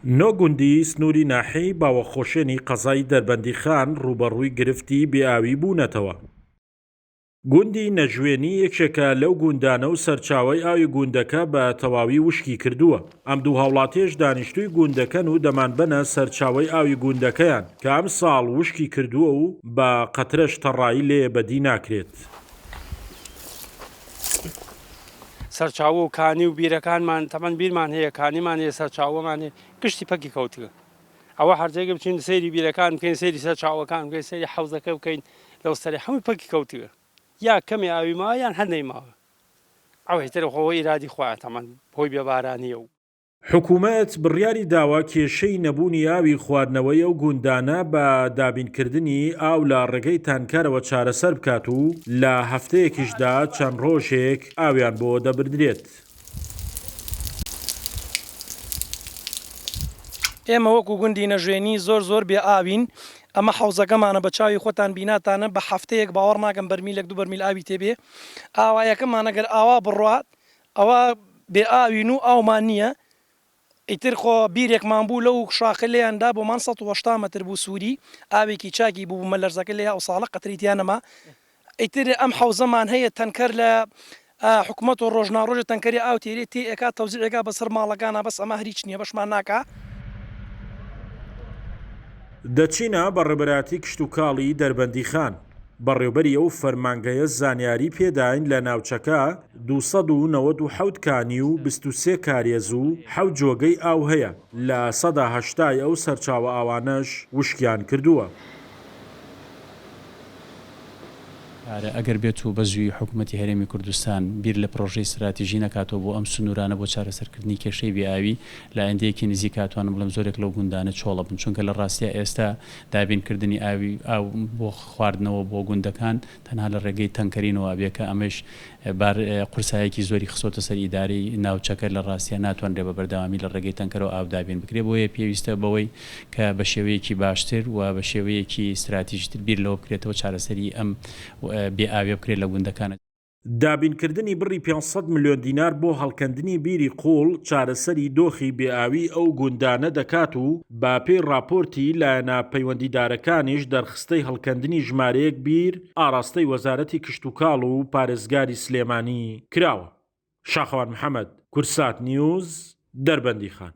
نۆ گوندی سنووری ناحیەی باوەخۆشێنی قەزای دەربەندیخان ڕووبەڕووی گرفتی بێ ئاوی بوونەتەوە. گوندی نەژوێنی یەکێکە لەو گوندانە و سەرچاوەی ئاوی گوندەکە بە تەواوی وشکی کردووە. ئەم دوو هاوڵاتیەش دانیشتووی گوندەکەن و دەمانبەنە سەرچاوەی ئاوی گوندەکەیان کە ئەمساڵ وشکی کردووە و بە قەترەش تەڕایی لێ بەدی ناکرێت. سەرچاوە و کانی و بیرەکانمان تەبعەن بیرمان هەیە کانیمان هەیە سەرچاوەمان هەیە گشتی پەکی کەوتگە ئەوە هەرجێگە بچین سەیری بیرەکان بکەین سەیری سەرچاوەکان بکەین سەیری حەوزەکە بکەین لەو سەری هەمووی پەکی کەوتگە یا کەمێ ئاوی ماوە یان هەر نەیماوە ئەوەی تر خۆ ئیرادی خوایە تەبعەن هۆی بێبارانیە و حکومەت بڕیاری داوە کێشەی نەبوونی ئاوی خواردنەوەی ئەو گوندانە بە دابینکردنی ئاو لە ڕێگەی تانکەرەوە چارەسەر بکات و لە هەفتەیەکیشدا چەند ڕۆژێک ئاویان بۆ دەبردرێت. ئێمە وەکو گوندی نەژوێنی زۆر زۆر بێ ئاوین، ئەمە حەوزەکەمانە بە چاوی خۆتان بیناتانە بە هەفتەیەک باوەڕ ناکەم بەرمیلێک دوو بەرمیل ئاوی تێبێ، ئاوایەکەمان ئەگەر ئاوا بڕوات ئەوە بێ ئاوین و ئاومان نییە، ئیتر خۆ بیرێکمان بوو لەو شاخە لێیان دا بۆمان 180 مەتر بوو سووری، ئاوێکی چاکی بوو بوومەلەرزەکە لێ ئەو ساڵە قەترەی تیا نەما، ئیتر ئەم حەوزەمان هەیە تەنکەر لە حکومەت و ڕۆژ نا ڕۆژێ تەنکەری ئاو تێرێ تێ ئەکا تەوزیع ئەکا بەسەر ماڵەکانا بەس ئەمە هەر هیچ نییە بەشمان ناکا. دەچینە بەڕێوبەرایەتی کشتوکاڵی دەربەندیخان. بەڕێوبەری ئەو فەرمانگەیە زانیاری پێداین لە ناوچەکە 297 کانی و 23 کارێز و حەوت جۆگەی ئاو هەیە، لە سەدا هەشتای ئەو سەرچاوە ئاوانەش وشکیان کردووە. پارە، ئەگەر بێت و بە زوویی حکوومەتی هەرێمی کوردستان بیر لە پرۆژەی ستراتیژی نەکاتەوە بۆ ئەم سنوورانە بۆ چارەسەرکردنی کێشەی بێ ئاوی، لە ئایندەیەکی نزیکا ئەتوانم بڵێم زۆرێک لەو گوندانە چۆڵ ئەبن، چونکە لە ڕاستیا ئێستا دابینکردنی ئاوی ئاو بۆ خواردنەوە بۆ گوندەکان تەنها لە ڕێگەی تەنکەرینەوە ئەبێ کە ئەمەش بار قورسایەکی زۆری خستۆتە سەر ئیدارەی ناوچەکە لە ڕاستیا ناتوانرێ بە بەردەوامی لە ڕێگەی تەنکەرەوە ئاو دابین بکرێ بۆیە پێویستە بەوەی کە بە شێوەیەکی باشتر و بە شێوەیەکی ستراتیژیتر بیر لەوە بکرێتەوە چارەسەری ئەم بێ ئاویە بکرێت لە گوندەکان. دابینکردنی بڕی 500 ملیۆن دینار بۆ هەڵکەندنی بیری قووڵ چارەسەری دۆخی بێ ئاویی ئەو گوندانە دەکات و بە پێی ڕاپۆرتی لایەنە پەیوەندیدارەکانیش دەرخستەی هەڵکەندنی ژمارەیەک بیر ئاڕاستەی وەزارەتی کشتوکاڵ و پارێزگاری سلێمانی کراوە. شاخەوان محەمەد، کوردسات نیوز، دەربەندیخان.